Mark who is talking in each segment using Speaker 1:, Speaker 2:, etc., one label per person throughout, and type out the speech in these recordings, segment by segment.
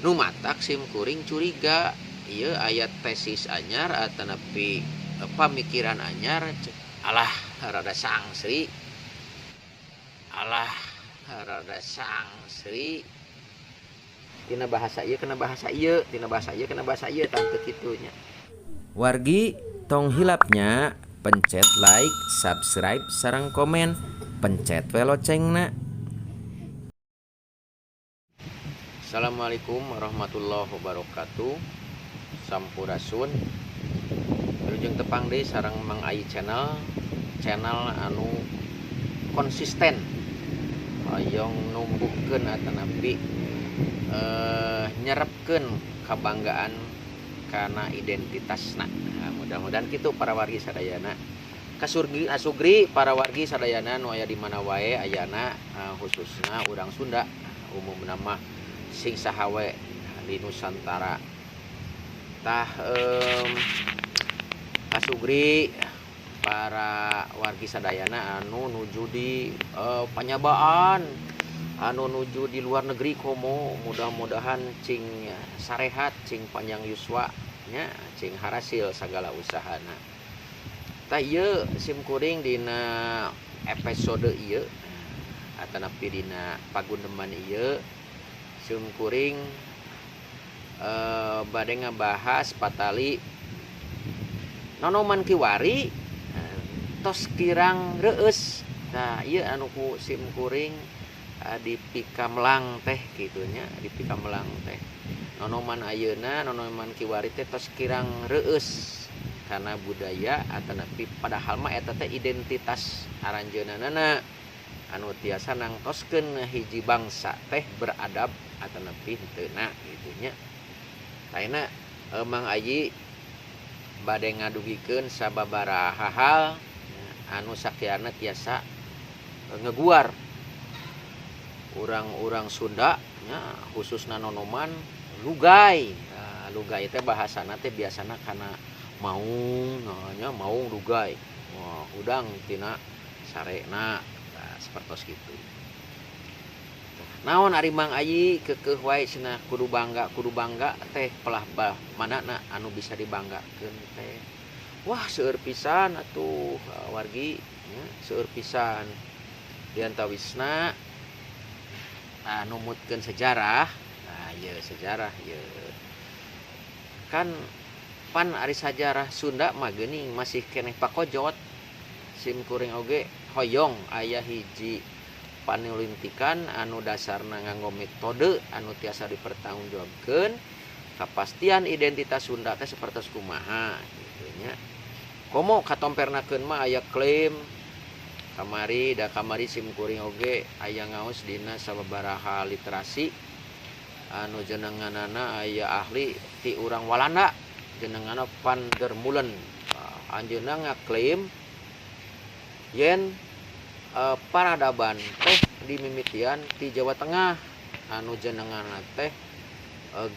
Speaker 1: Nu matak sim kuring curiga ieu aya tesis anyar atanapi pamikiran anyar, alah rada sangsri, alah rada sangsri tina bahasa ieu kana bahasa ieu, tina bahasa ieu kana bahasa ieu, tangtu kitu nya. Wargi, tong hilap nya, pencet like, subscribe, sareng komen, pencet we locengna. Assalamualaikum warahmatullahi wabarakatuh. Sampurasun. Wilujeng tepang deui sareng Mang Ai Channel, channel anu konsisten hoyong numbuhkeun atanapi nyerepkeun kabanggaan kana identitasna. Nah, mudah-mudahan kitu para wargi sadayana. Kasurgi asugri para wargi sadayana nu aya di mana wae ayana, khususna urang Sunda, umumna mah sing saha we di Nusantara. Tah, kasugri para wargi sadayana anu nuju di panyabaan, anu nuju di luar negeri komo, mudah-mudahan cing sarehat, cing panjang yuswa nya, cing harasil sagala usahana. Tah, ieu sim kuring dina episode ieu atanapi dina pagundeman ieu sim kuring bade ngabahas patali nonoman kiwari tos kirang reueus. Nah, ieu anu ku sim kuring di pikamelang teh kitu nya, di pikamelang teh nonoman ayeuna, nonoman kiwari teh tos kirang reueus karena budaya atanapi padahal mah eta teh identitas aranjeunana anu tiasa nangtoskeun hiji bangsa teh beradab atanapi henteu na kitu nya. Ayeuna Mang Ayi bade ngadugikeun sababaraha hal anu sakiana tiasa ngeguar urang-urang Sunda nya, khususna nonoman lugay. Nah, lugay teh bahasana teh biasana kana maung nya, maung lugay. Wah, hudang tina sarena. Nah, sapertos kitu. Naon ari Mang Ayi keukeuh wae cenah kudu bangga, kudu bangga teh pelah bah manana anu bisa dibanggakeun teh? Wah, seueur pisan atuh wargi nya, seueur pisan. Di antawisna numutkeun sejarah. Nah, ieu sejarah ieu kan pan ari sajarah Sunda mah geuning masih keneh pakojot. Sim kuring oge hoyong aya hiji panulintikan anu dasarna nganggo metode anu tiasa dipertanggungjawabkeun kapastian identitas Sunda teh sapertos kumaha kitu nya. Komo katompernakeun mah aya klaim kamari, da kamari sim kuring oge aya ngaos dina sababaraha literasi anu jenenganana aya ahli ti urang Walanda, jenenganna Van der Meulen. Anjeunna ngaklaim yen peradaban teh dimimitian ti Jawa Tengah anu jenenganna teh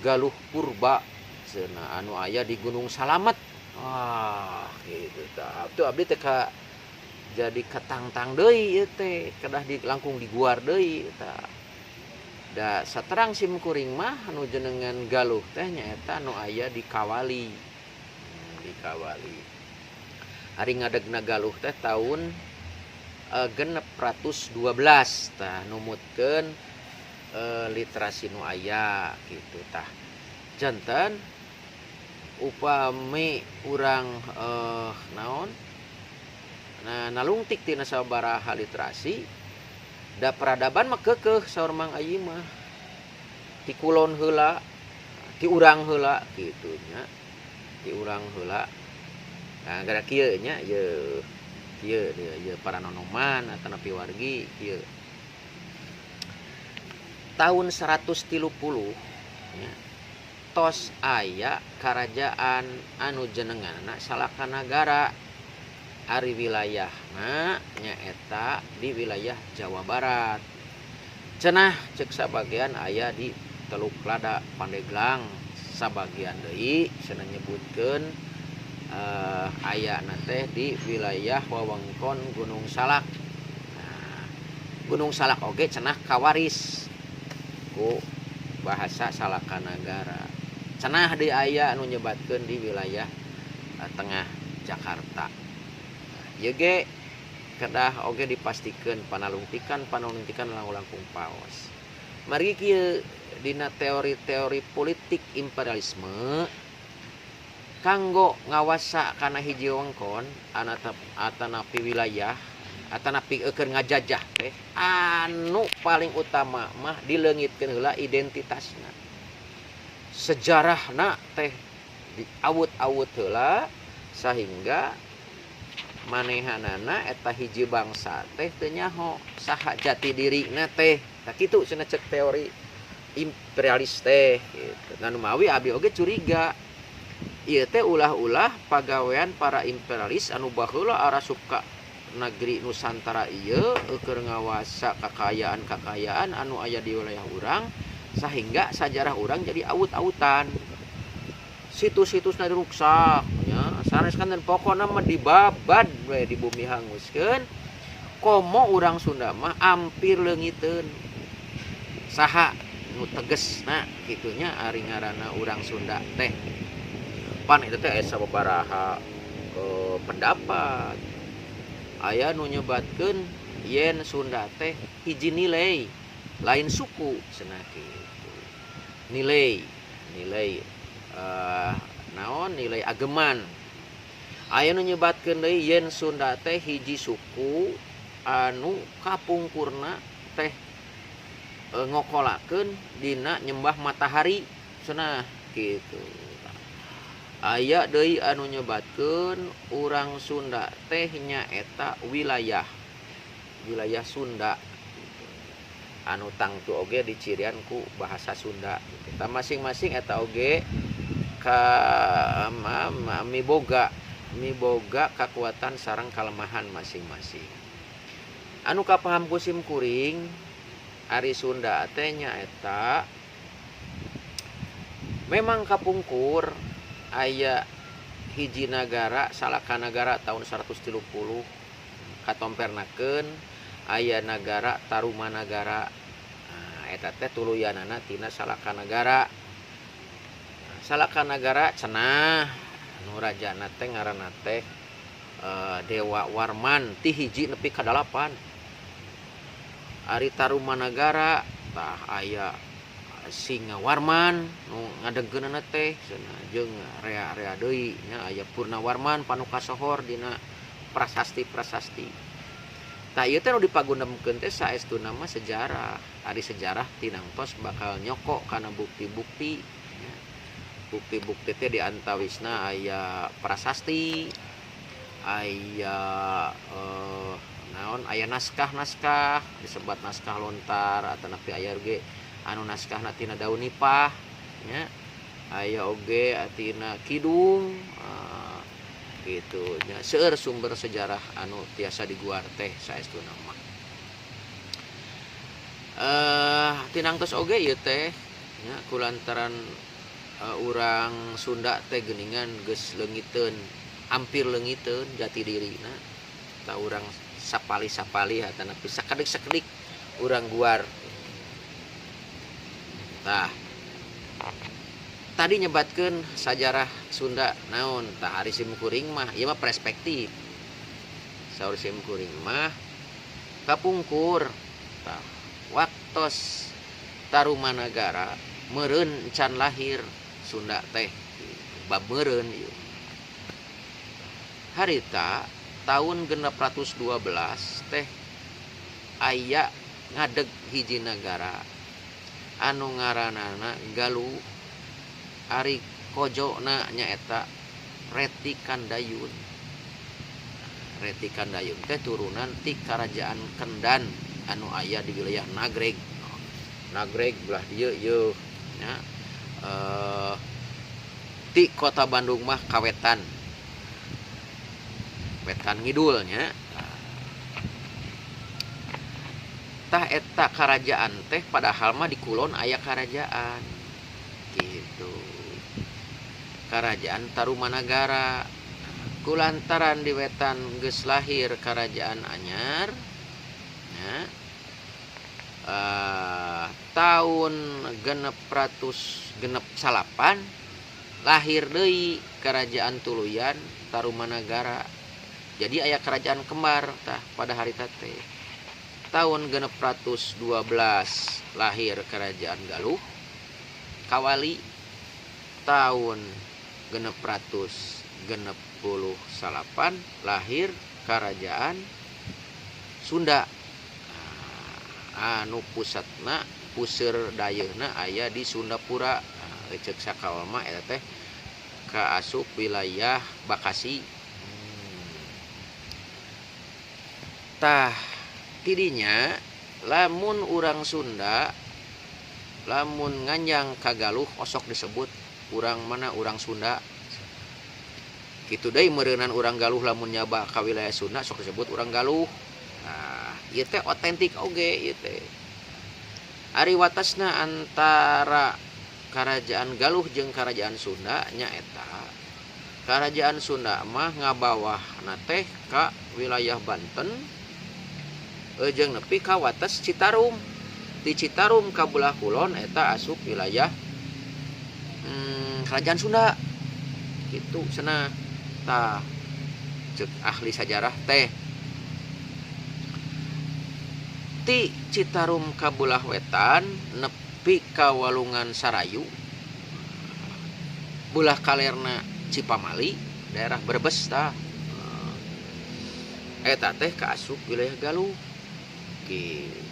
Speaker 1: Galuh Purba cenah, anu aya di Gunung Salamet. Wah, gitu tah. Tuh abdi teh ka jadi katangtang deui ieu teh, kedah di langkung diguar deui tah. Da saterang sim kuring mah anu jenengan Galuh teh nyaeta anu aya di Kawali. Di Kawali. Ari ngadegna Galuh teh tahun 612 tah, numutkeun literasi nu aya kitu tah. Janten upami urang naon, nah, nalungtik tina sabaraha literasi, da peradaban mah keukeuh saur Mang Ayi mah ti kulon heula, ti urang heula kitu nya, ti urang heula. Nah, gara kieu nya, ieu kieu ieu para nonoman atanapi wargi kieu. Tahun 130 nya tos aya karajaan anu jenenganna Salakanagara. Ari wilayahna nyaeta di wilayah Jawa Barat cenah, cek sabagian aya di Teluk Lada, Pandeglang, sabagian deui cenah nyebutkeun ayana teh di wilayah wewengkon Gunung Salak. Nah, Gunung Salak oge cenah kawaris ku Bahasa Salakanagara. Cenah deui aya anu nyebatkeun di wilayah tengah Jakarta. Ieu ge kedah oge dipastikeun panalungtikan langkung paos. Margi kieu dina teori-teori politik imperialisme kanggo ngawasa kana hiji wewengkon atanapi wilayah atanapi keur ngajajah teh anu paling utama mah dileungitkeun heula identitasna. Sejarahna teh diawut-awut heula sehingga manehanana eta hiji bangsa teh teu nyaho saha jati dirina teh. Tah kitu cenah cek teori imperialis teh gitu. Nah numawi abdi oge curiga ieu teh ulah-ulah pagawean para imperialis anu baheula arasup ka negeri Nusantara ieu keur ngawasa kakayaan-kakayaan anu aya di wilayah urang sehingga sajarah urang jadi awut-awutan. Situs-situsna diruksak nya, sanes kan pokona mah dibabad we di bumi hanguskeun. Komo urang Sunda mah ampir leungiteun. Saha nu tegesna kitu nya ari ngaranna urang Sunda teh. Pan itu teh aya sababaraha pendapat. Aya nu nyebatkeun yen Sunda teh hiji nilai, lain suku cenah kitu. Nilai, nilai naon nilai ageman. Aya nu nyebatkeun deui yen Sunda teh hiji suku anu kapungkurna teh ngokolakeun dina nyembah matahari cenah kitu. Aya deui anu nyebatkeun urang Sunda teh nyaeta wilayah wilayah Sunda gitu. Anu tangtu oge dicirian ku bahasa Sunda gitu. Tah masing-masing eta oge ka miboga miboga kakuatan sareng kalemahan masing-masing. Anu kapaham ku sim kuring ari Sunda teh nyaeta memang kapungkur aya hiji nagara Salakanagara tahun 130 katompernakeun aya nagara Tarumanagara. Nah, eta teh tuluyanana tina Salakanagara. Salakanagara cenah anu rajana teh ngaranna teh Dewa Warman ti hiji nepi ka 8. Ari Tarumanagara tah aya Singawarman nu ngadegkeunana teh cenah jeung rea-rea deui nya aya Purnawarman panu kasohor dina prasasti-prasasti. Tah ieu teh nu dipagundemkeun teh saestuna mah sejarah. Ari sejarah tinangtos bakal nyoko kana bukti-bukti nya. Bukti-bukti teh di antawisna aya prasasti, aya naon aya naskah-naskah disebat naskah lontar atanapi aya oge anu naskahna tina daun nipah nya, aya oge tina kidung gitu nya. Seueur sumber sejarah anu tiasa diguar teh saestuna mah. Tinangtos oge ieu teh nya kulantaran urang Sunda teh geuningan geus leungiteun, ampir leungiteun jati dirina. Tah urang sapali-sapali atanapi sakedik-sakedik urang guar. Tah tadi nyebatkeun sajarah Sunda naon tah ari sim kuring mah ieu mah perspektif. Saur sim kuring mah kapungkur tah waktos Tarumanagara meureun can lahir Sunda teh bab meureun ieu. Harita tahun 612 teh aya ngadeg hiji nagara anu ngaranana Galuh. Ari kojona nyaeta Reti Kandayun. Reti Kandayun teh turunan ti Karajaan Kendan anu aya di wilayah Nagreg. Nagreg belah dieu ieu nya. Ti kota Bandung mah kawetan. Wetan ngidul nya. Tah eta karajaan teh padahal mah di kulon aya karajaan gitu. Karajaan Tarumanagara. Kulantaran di wetan geus lahir karajaan anyar nya. Tahun 669 lahir deui Kerajaan Tuluyan Tarumanagara. Jadi aya kerajaan kembar tah pada harita teh. Tahun 612 lahir Kerajaan Galuh Kawali. Tahun 669 lahir Kerajaan Sunda. Nah, anu pusatna puseur dayeuna aya di Sundapura. Nah, ceuk sakaol mah eta teh kaasup wilayah Bekasi. Tah tidinya lamun urang Sunda lamun nganjang ka Galuh osok disebut urang mana urang Sunda. Kitu deui meureunan urang Galuh lamun nyaba ka wilayah Sunda sok disebut urang Galuh. Nah, ieu teh otentik oge ieu teh. Ari watesna antara Kerajaan Galuh jeung Kerajaan Sunda nyaeta Kerajaan Sunda mah ngabawahna teh ka wilayah Banten jeung nepi ka wates Citarum. Di Citarum ka belah kulon eta asup wilayah Kerajaan Sunda. Kitu cenah. Tah ceuk ahli sajarah teh ti Citarum ka belah wetan nepi ka Walungan Sarayu belah kalerna Cipamali daerah Brebes tah eta teh kaasup wilayah Galuh. Kitu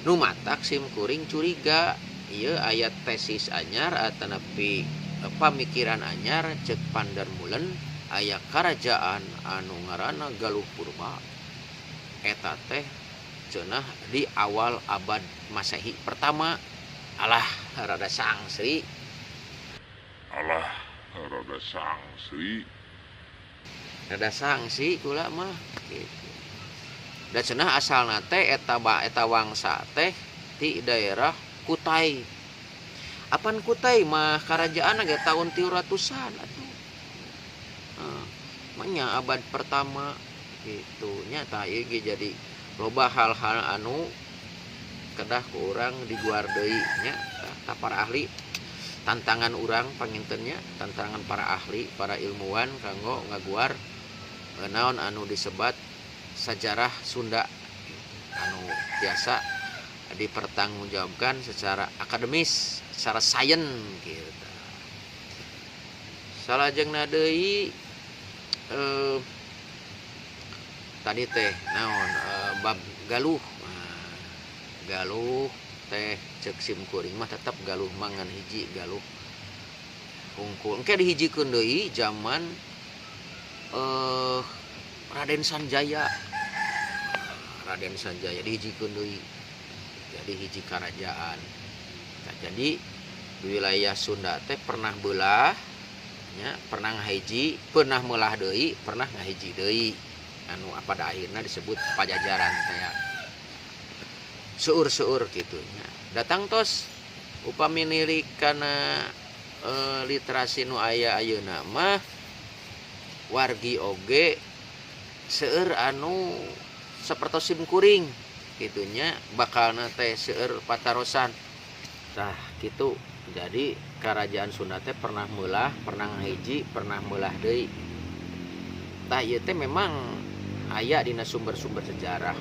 Speaker 1: nu matak sim kuring curiga ieu aya tesis anyar atanapi pamikiran anyar ceuk Pandermulen aya karajaan anu ngaranna Galuh Purba eta teh cenah di awal abad Masehi pertama. Alah rada sangsri.
Speaker 2: Alah rada sangsri.
Speaker 1: Rada sangsi kula mah gitu. Da cenah asalna teh eta eta wangsa teh ti daerah Kutai. Apan Kutai mah karajaan ge tahun 300-an atuh. Manya abad pertama gitu nya. Tah ieu ge jadi loba hal-hal anu kedah ku urang diguar deui nya. Tah para ahli tantangan urang pangintennya, tantangan para ahli, para ilmuwan kanggo ngaguar naon anu disebat sajarah Sunda anu biasa dipertanggungjawabkan secara akademis, secara sains gitu. Salajengna deui tadi teh naon bab Galuh. Nah, Galuh teh ceuk sim kuring mah tetep Galuh mangan hiji Galuh hungkul. Engke dihijikeun deui zaman Raden Sanjaya. Raden Sanjaya dihijikeun deui jadi hiji kerajaan. Nah, jadi wilayah Sunda teh pernah belah nya, pernah ngahiji, pernah melah deui, pernah ngahiji deui anu pada akhirnya disebut Pajajaran teh. Seueur-seueur kitu nya. Datang tos upami nilik kana literasi nu aya ayeuna mah wargi oge seueur anu sapertos sim kuring kitu nya, bakalna teh seueur patarosan. Tah kitu. Jadi kerajaan Sunda teh pernah meulah, pernah ngahiji, pernah meulah deui. Tah ieu teh memang aya dina sumber-sumber sejarah.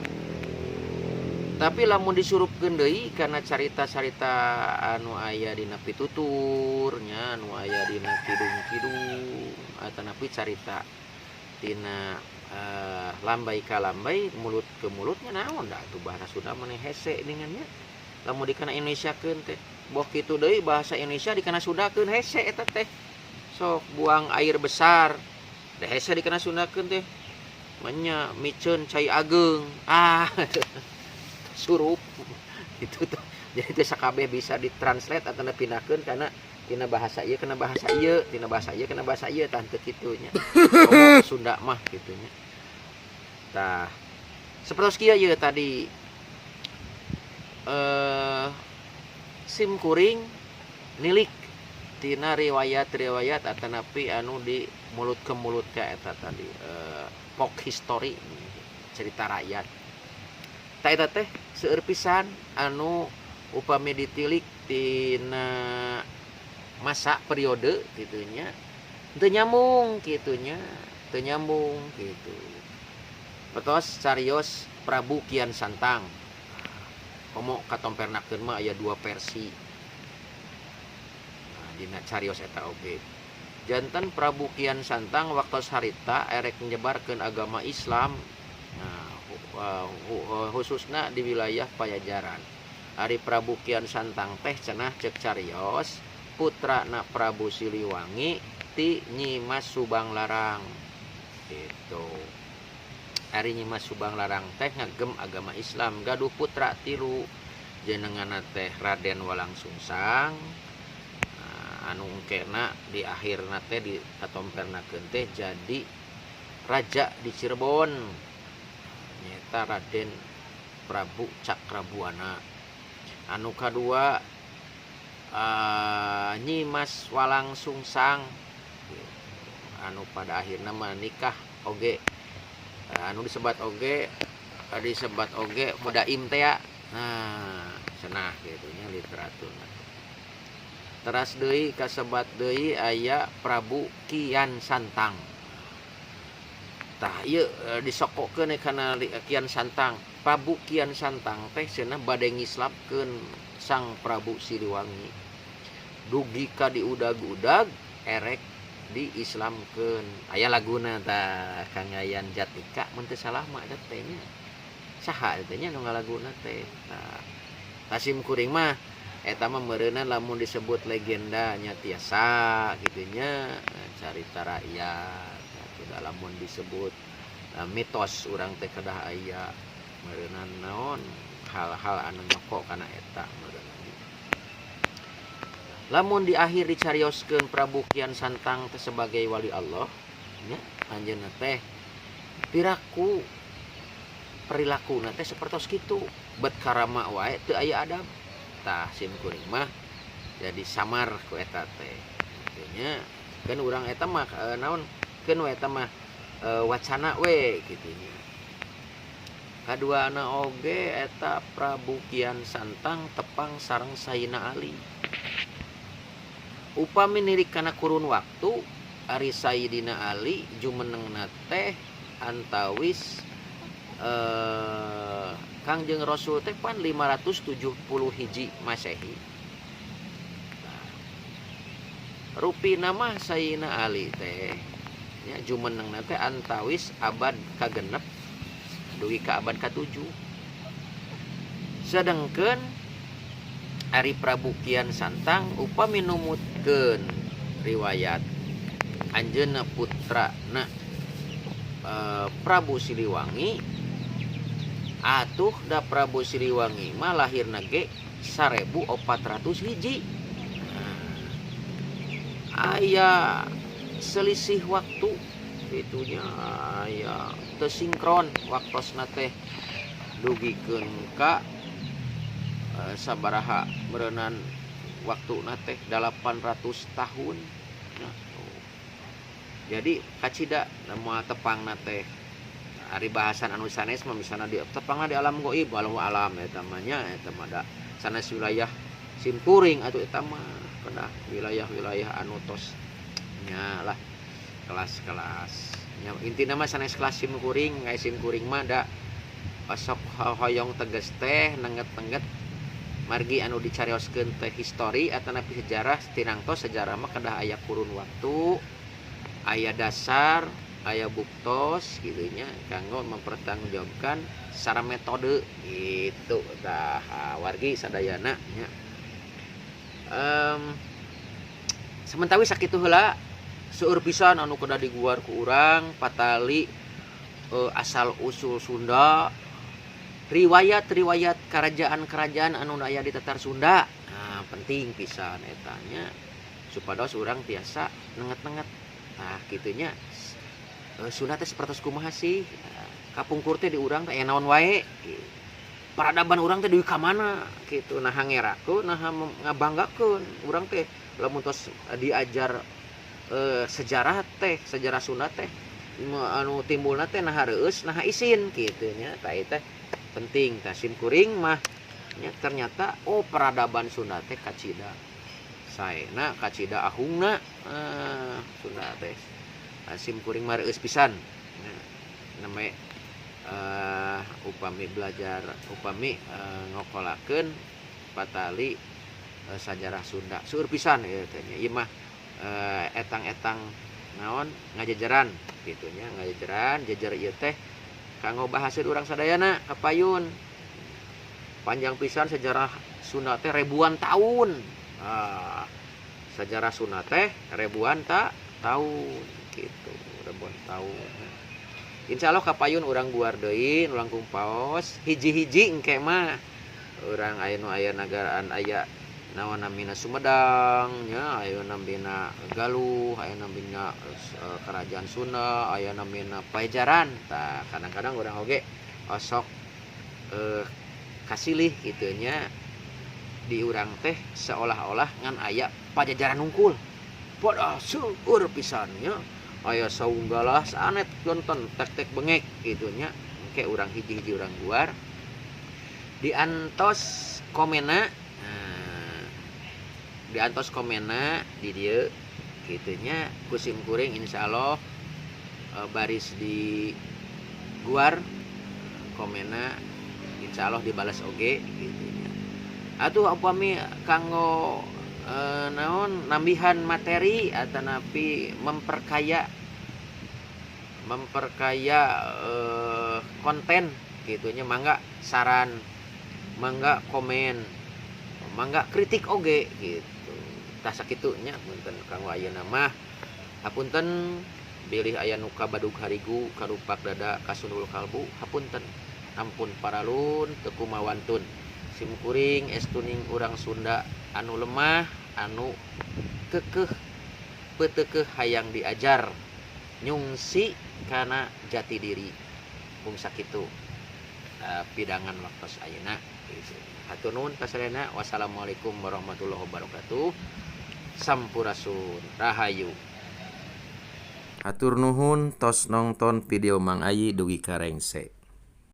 Speaker 1: Tapi lamun disurupkeun deui kana carita-carita anu aya dina pitutur nya, anu aya dina kidung-kidung atanapi carita tina lambai ka lambai, mulut ke mulutnya naon da atuh bahasa Sunda mah hese ningan nya. Lamun dikana Indonesiakeun teh boh kitu deui bahasa Indonesia dikana Sundakeun hese eta teh. Sok buang air besar da hese dikana Sundakeun teh. Manya miceun cai ageung. Ah surup itu tuh. Jadi teh sakabeh bisa ditranslate atau dipindahkeun kana tina bahasa ieu kana bahasa ieu, tina bahasa ieu kana bahasa ieu, tah teu kitu nya. Oh, Sunda mah kitu nya. Tah sapertos kieu ieu tadi sim kuring nilik tina riwayat-riwayat atanapi anu di mulut ke mulut ka eta tadi folk history, cerita rakyat. Tah eta teh seueur pisan anu upami ditilik tina masa periode kitu nya teu nyambung kitu nya, teu nyambung kitu. Petos carios Prabu Kian Santang. Komo katompernakeun mah aya dua versi. Nah, dina carios eta oge. Janten Prabu Kian Santang waktos harita erek nyebarkeun agama Islam. Nah, khususna di wilayah Pajajaran. Ari Prabu Kian Santang teh cenah cek carios putrana Prabu Siliwangi ti Nyi Mas Subanglarang gitu. Ari Nyi Mas Subanglarang teh ngagem agama Islam, gaduh putra tilu jenenganna teh Raden Walangsungsang. Nah, anu engkena di akhirna teh di katompernakeun teh jadi raja di Cirebon, nyaeta Raden Prabu Cakrabuana. Anu kadua Nyi Mas Walangsungsang anu pada akhirna menikah oge, anu disebat oge Mudaim teh ya. Nah, cenah kitu nya literatur. Teras deui kasebat deui aya Prabu Kian Santang. Tah ieu disokokeun kana Kian Santang. Prabu Kian Santang teh cenah bade ngislamkeun Sang Prabu Siliwangi. Dugi ka diudag-udag erek diislamkeun. Aya laguna tah Kang Yayan Jatnika mun teu salah mah eta teh nya. Saha eta nya nu ngalaguna teh? Tah, sim kuring mah eta mah meureunna lamun disebut legenda nya tiasa kitu nya, carita rakyat atuh da lamun disebut mitos urang teh kedah aya meureunan naon hal-hal anu nyoko kana eta meureunna. Lamun di akhir dicarioskeun Prabu Kian Santang teh sebagai wali Allah nya, anjeunna teh piraku perilakuna teh sapertos kitu, bet karama wae teu aya adab. Tah sim kuring mah jadi samar ku eta teh kitu nya. Keun urang eta mah naon, keun we eta mah wacana we kitu nya. Kaduana oge eta Prabu Kian Santang tepang sareng Sayyidina Ali. Upami nirik kana kurun waktu, ari Sayyidina Ali jumenengna teh antawis Kangjeng Rasul teh pan 570 hiji Masehi. Nah, rupina mah Sayyidina Ali teh nya jumenengna teh antawis abad ka-6 dugi ka abad ka-7. Sedengkeun ari Prabu Kian Santang upami numutkeun riwayat anjeunna putrana Prabu Siliwangi, atuh da Prabu Siliwangi mah lahirna ge 1400 hiji. Nah, aya selisih waktu itunya, aya teu sinkron waktosna teh dugikeun ka sabaraha meureunan waktuna teh 800 tahun. Nah, tuh. Jadi kacida moal tepangna teh. Ari bahasan anu sanes mah misalna di tepangna di alam goib, walau alam eta mah nya, eta mah da sanes wilayah simkuring atuh eta mah, kedah wilayah-wilayah anu tos nya lah kelas-kelas nya, intina mah sanes kelas simkuring. Kayak simkuring mah da osok hoyong tegas teh nenget-nenget margi anu dicarioskeun teh histori atanapi sejarah. Tinangtos sejarah mah kedah aya kurun waktu, aya dasar, aya buktos gitu nya kanggo mempertanggungjawabkan secara metode gitu. Tah wargi sadayana nya, sementawi sakitu heula, seueur pisan anu kedah diguar ku urang patali asal usul Sunda, riwayat-riwayat kerajaan-kerajaan anu aya di Tatar Sunda. Nah, penting pisan eta nya supados urang tiasa nenget-nenget. Nah, kitu nya, Sunda teh sapertos kumaha sih, kapungkur teh di urang teh aya naon wae gitu. Peradaban urang teh dugi ka mana gitu, naha ngerakeun, naha ngabanggakeun urang teh lamun tos diajar sejarah teh, sejarah Sunda teh anu timbulna teh naha reueus, naha isin kitu nya. Tah ieu teh Penting tah sim kuring mah nya, ternyata oh, peradaban Sunda teh kacida saena, kacida ahungna, Sunda teh. Nah, sim kuring mah reueus pisan. Nah, namanya upami belajar, upami ngokolakeun patali sajarah Sunda seueur pisan ieu teh nya. Ieu mah etang-etang naon ngajejeran gitu nya, ngajejeran jejer ieu teh kanggo bahaseun urang sadayana kapayun. Panjang pisan sejarah Sunda teh, ribuan tahun. Ah, sejarah Sunda teh ribuan tahun gitu, ribuan tahun. Insya Allah kapayun urang guar deui nu langkung paos hiji-hiji. Engke mah urang aya nu aya nagaraan, aya naon namina Sumedang nya, aya namina Galuh, aya namina Kerajaan Sunda, aya namina Pajajaran. Tah, kadang-kadang urang oge osok kasilih kitu nya, di urang teh seolah-olah ngan aya Pajajaran hungkul, padahal seueur pisan nya, aya saunggalah sanet nonton tek-tek bengek gitu nya. Engke urang hiji-hiji urang guar diantos komenna. Nah, diantos komenna di dieu kitu nya ku sim kuring, insyaallah baris di guar komenna, insyaallah dibalas oge gitu nya. Atuh upami kanggo naon nambihan materi atanapi memperkaya memperkaya konten gitu nya, mangga saran, mangga komen, mangga kritik oge gitu. Tah, sakitu nya, punten kanggo ayeuna mah. Hapunten bilih aya nu kabadug harigu, karupak dada, kasundul kalbu, hapunten, ampun paralun teu kumawantun. Sim kuring estuning urang Sunda anu lemah, anu keukeuh peuteukeuh hayang diajar nyungsi kana jati diri. Mung sakitu pidangan waktos ayeuna gitu. Hatur nuhun ka sadayana. Wassalamualaikum warahmatullahi wabarakatuh. Sampurasun, rahayu. Hatur nuhun tos nongton video Mang Ayi dugi ka rengse.